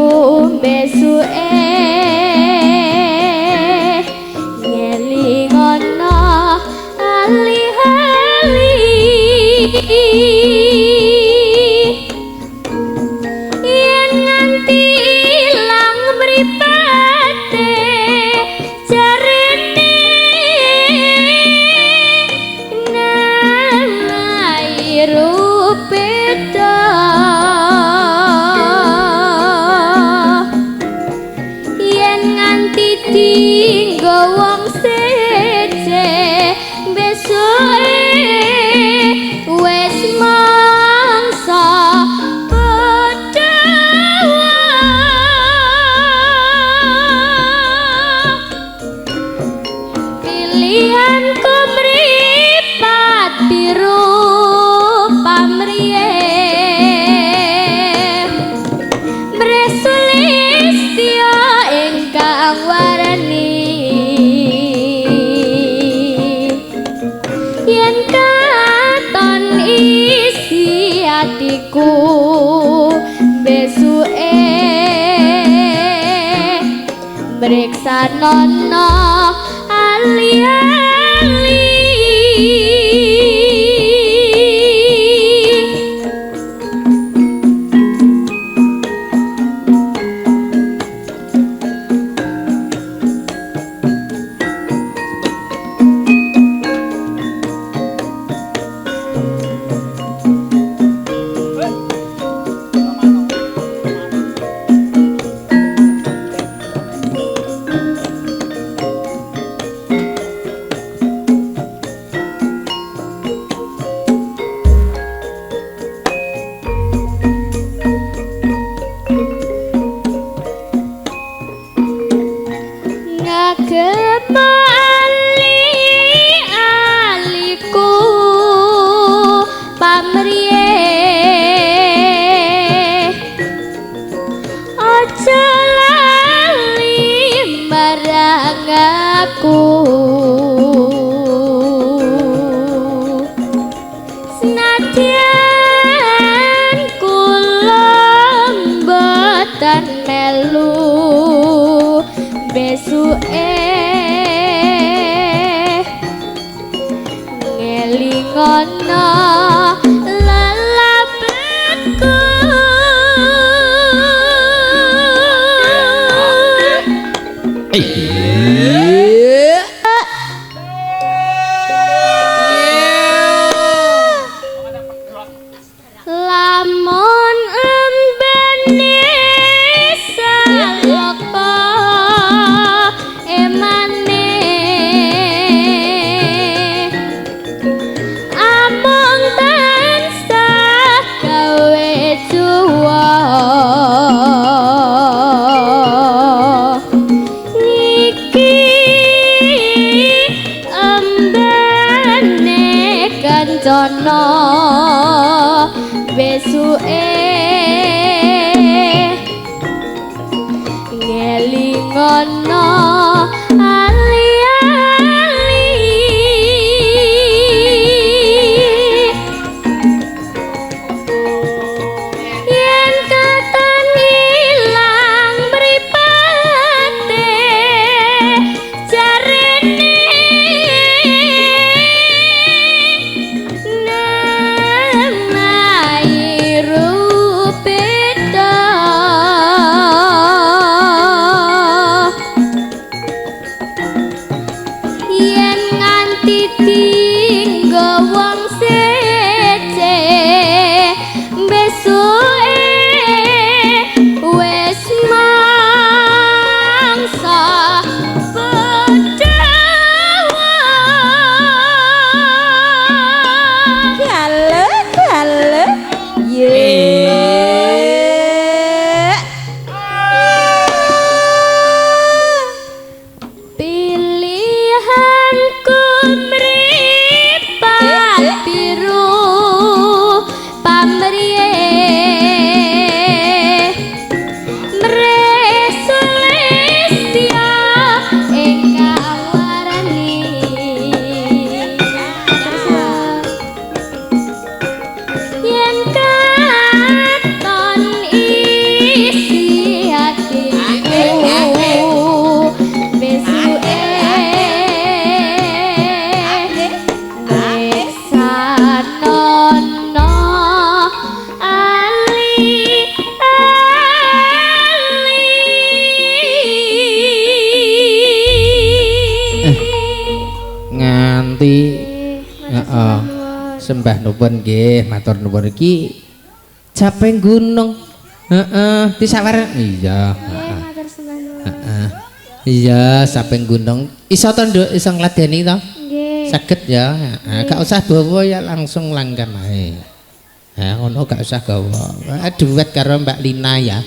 atiku besuke ngelingono ali-ali yen nganti ilang mripate jarene namai rupeda yen nganti dinggo wong seje besuke wis mangsa pedawa pilihanku mripat biru pamriye mresulistya ingkang warni yen katon isi atiku besuke mriksanono ali-ali. Ngagem ali-aliku pamriye aja lali marang aku senadyan kula mboten melu besuke ngelingono lelabetku. Lamun embene saloko emane amung tansah gawe juwa niki embene kancana besuke ngelingono ali-ali yen katon ilang mripate jarene namai rupeda. Sembah nuwun nggih, matur nuwun iki caping gunung. Heeh, disawar. Iya, Nggih, heeh. matur sembah nuwun. Heeh. Iya, caping gunung. Iso to, Nduk, iso ngladeni to? Nggih. Saged ya. Heeh, gak usah bawa ya, langsung langgam ae. Ha, ngono gak usah gawa. Duet karo Mbak Lina ya.